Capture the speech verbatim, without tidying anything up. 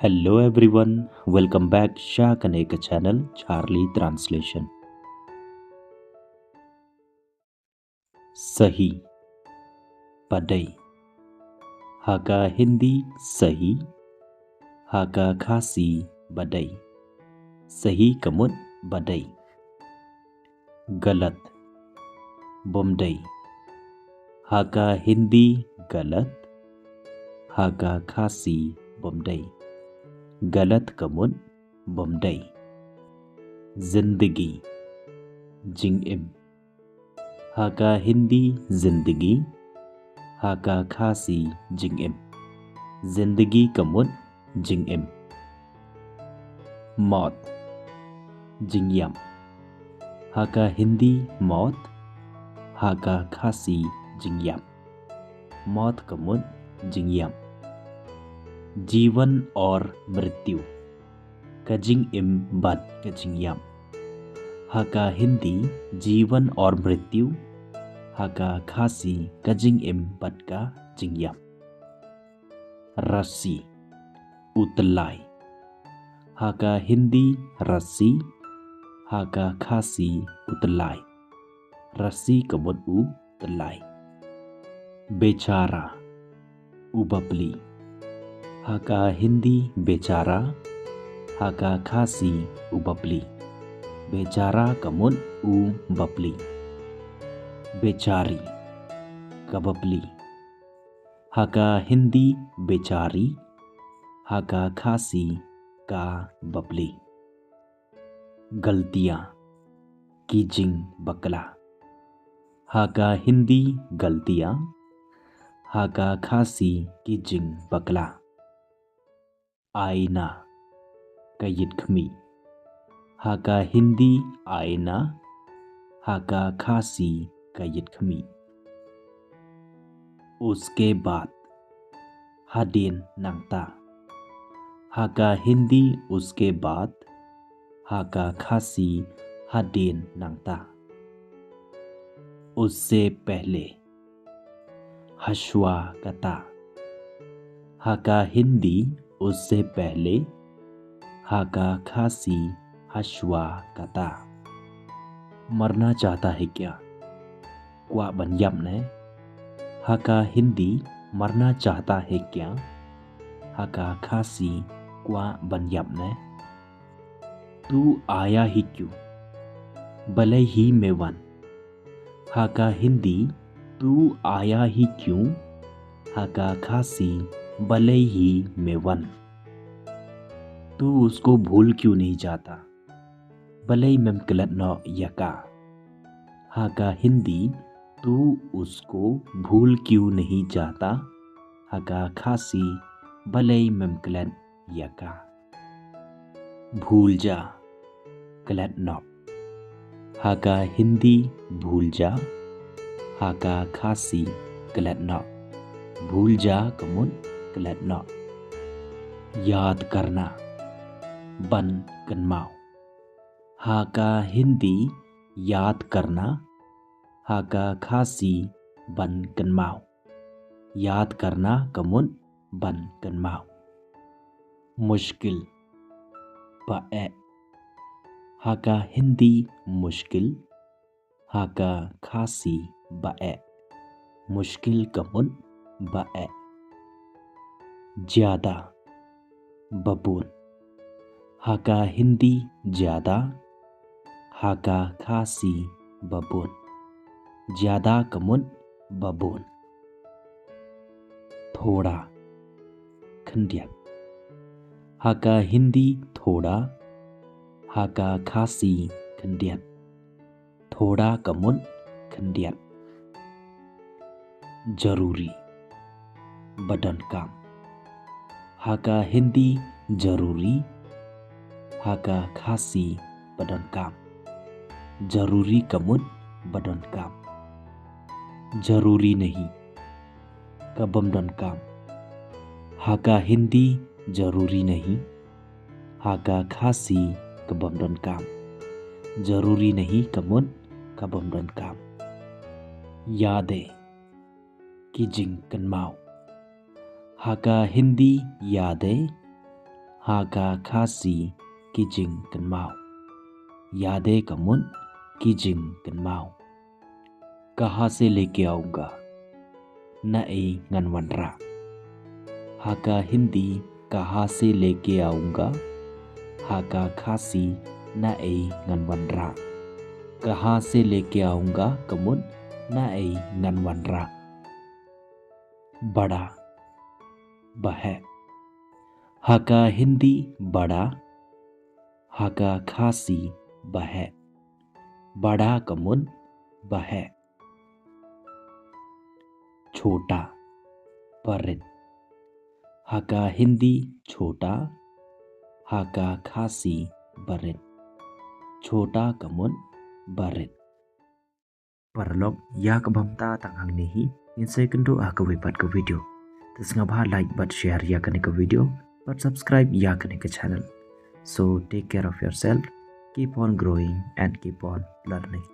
Hello everyone, welcome back sha kane ka channel Charlie Translation. सही, ba dei. Ha ka Hindi सही, ha ka Khasi ba dei. सही ka mut ba dei. गलत, bym dei. Ha ka Hindi गलत, ha ka Khasi bym dei. गलत ka mut bym dei. जिंदगी, jingim. Ha ka Hindi जिंदगी, ha ka Khasi jingim. जिंदगी ka mut jingim. मौत, jingïap. Ha ka Hindi मौत, ha ka Khasi jingïap. मौत ka mut jingïap. जीवन और मृत्यु, ka jingim bad ka jingïap. Ha ka Hindi जीवन और मृत्यु, ha ka Khasi ka jingim bad ka jingïap. रस्सी, u tyllai. Ha ka Hindi रस्सी, ha ka Khasi u tyllai. रस्सी ka mut u tyllai. बेचारा, u bapli. Ha ka Hindi बेचारा, ha ka Khasi u bapli. बेचारा ka mut u bapli. बेचारी, ka bapli. Ha ka Hindi बेचारी, ha ka Khasi ka bapli. गलतियां, ki jingbakla. Ha ka Hindi गलतियां, ha ka Khasi ki jingbakla. आईना, ka ïitkhmih. Ha ka Hindi आईना, ha ka Khasi ka ïitkhmih. उसके बाद, hadien nangta. Ha ka Hindi उसके बाद, ha ka Khasi hadien nangta. उससे पहले, hashwa kata. Ha ka Hindi उससे पहले, ha ka Khasi hashwa kata. मरना चाहता है क्या? Kwah ban ïap ne? Ha ka Hindi मरना चाहता है क्या, ha ka Khasi kwah ban ïap ne? तू आया ही क्यों? Balei hi me wan? Ha ka Hindi तू आया ही क्यों, ha ka Khasi balei hi me wan? तू उसको भूल क्यों नहीं जाता? Balei mem klet noh ïa ka? Ha ka Hindi तू उसको भूल क्यों नहीं जाता, ha ka Khasi balei mem klet ïa ka? भूल जा, klet noh. Ha ka Hindi भूल जा, ha ka Khasi klet noh. भूल जा ka mut klet noh. याद करना, ban kynmaw. Ha ka Hindi याद करना, ha ka Khasi ban kynmaw. याद करना ka mut ban kynmaw. मुश्किल, ba-eh. Ha ka Hindi मुश्किल, ha ka Khasi ba-eh. मुश्किल ka mut ba-eh. ज्यादा, babun. Ha ka Hindi ज्यादा, ha ka Khasi babun. ज्यादा ka mut babun. थोड़ा, khyndiat. Ha ka Hindi थोड़ा, ha ka Khasi khyndiat. थोड़ा ka mut khyndiat. जरूरी, ba donkam. Ha ka Hindi जरूरी, ha ka Khasi ba donkam. जरूरी ka mut ba donkam. जरूरी नहीं, ka bym donkam. Ha ka Hindi जरूरी नहीं, ha ka Khasi ka bym donkam. जरूरी नहीं ka mut ka bym donkam. यादें, ki jingkynmaw. Ha ka Hindi यादें, Ha ka Khasi ki jingkynmaw. Ïa de ka mut ki jingkynmaw. कहाँ से लेके आऊंगा? Na ei ngan wanrah. Ha ka Hindi, कहाँ से लेके आऊंगा? Ha ka Khasi, na ei ngan wanrah. कहाँ से लेके आऊंगा ka mut na ei ngan wanrah. बड़ा, baheh. Ha ka Hindi, बड़ा. Ha ka Khasi, baheh. बड़ा ka mut baheh. छोटा, barit. Ha ka Hindi, छोटा. Ha ka Khasi, barit. छोटा ka mut barit. Paralok, ïa ka bynta tang hangne hi, ngin sa ïakynduh ha kawei pat ka video. Te sngewbha like bad share ïa kane ka video bad subscribe ïa kane ka channel. So take care of yourself, keep on growing and keep on learning.